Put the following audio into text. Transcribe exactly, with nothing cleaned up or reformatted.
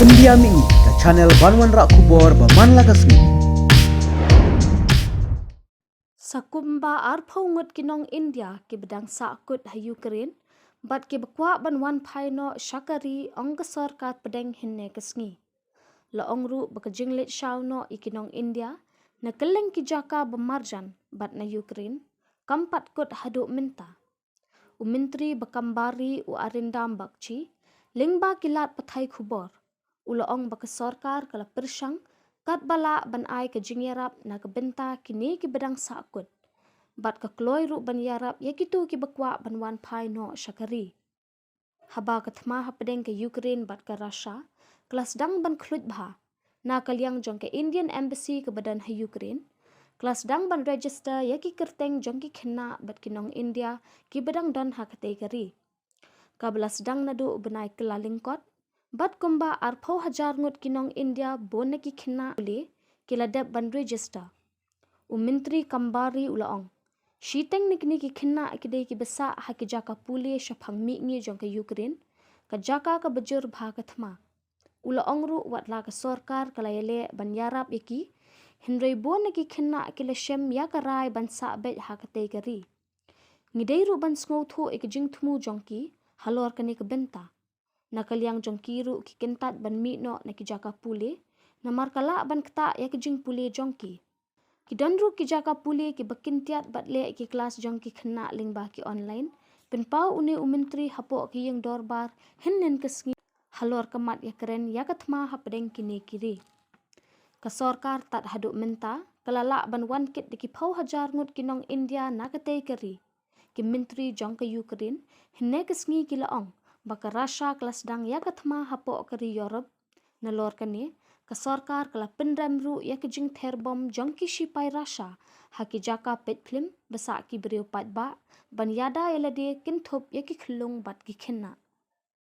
India Mihngi, ka channel ban wanrah khubor ba man la ka sngi. Sa kumba arphew ngut ki nong India kiba dang sah kut ha Ukraine bad kiba kwah ban wan phai noh sha ka ri, ong ka sorkar pdeng hynne ka sngi. La ong ruh ba ka jingleit shaw noh ïa ki nong India na kylleng ki jaka ba marjan bad na Ukraine kam pat kut haduh mynta. U Myntri ba kam bari, u Arindam Bagchi, lyngba ki lad pathai khubor, u la ong ba ka sorkar ka la pyrshang katba lah ban ai ka jingïarap na ka bynta kine kiba dang sah kut bad ka kloi ruh ban ïarap ïa kito kiba kwah ban wan phai noh sha ka ri. Haba ka thma hapdeng ka Ukraine bad ka Russia ka la sdang ban khluit bha, na ka liang jong ka Indian Embassy kaba don ha Ukraine ka la sdang ban register ïa ki kyrteng jong ki khynnah bad ki nong India kiba dang don ha katei ka ri, kaba la sdang naduh u bnai Kyllalyngkot, bad kumba arphew hajar ngut ki nong India bun na ki khynnah pule ki la dep ban register. U Myntri kam bari u la ong, shiteng na kine ki khynnah ki dei kiba sah ha ki jaka pule shaphang mihngi jong ka Ukraine, ka jaka kaba jur bha ka thma. U la ong ruh wat la ka sorkar ka la ïaleh ban ïarap ïa ki, hynrei bun na ki khynnah ki la shem ïa ka rai ban sah beit ha katei ka ri. Ngi dei ruh ban sngewthuh ïa ka jingthmu jong ki halor kane ka bynta. Na ka liang jong ki ruh ki kyntait ban mih noh na ki jaka pule, namar ka lah ban ktah ïa ka jingpule jong ki. Ki don ruh ki jaka pule kiba kyntiat bad leh ïa ki klas jong ki khynnah lyngba ki online, pynpaw une u Myntri hapoh ka ïing dorbar hynnin ka sngi halor ka mat ïakren ïa ka thma hapdeng kine ki ri. Ka sorkar tad haduh mynta ka la lah ban wan kit da ki phew hajar ngut ki nong India na katei ka ri. Ki Myntri jong ka Ukraine hynne ka sngi ki la ong ba ka Russia ka la sdang ïa ka thma hapoh ka ri Europe. Nalor kane, ka sorkar ka la pynrem ruh ïa ka jingther bom jong ki shipai Russia ha ki jaka peit phlim ba sah ki briew paidbah, ban ïada ïa lade kynthup ïa ki khyllung bad ki khynnah.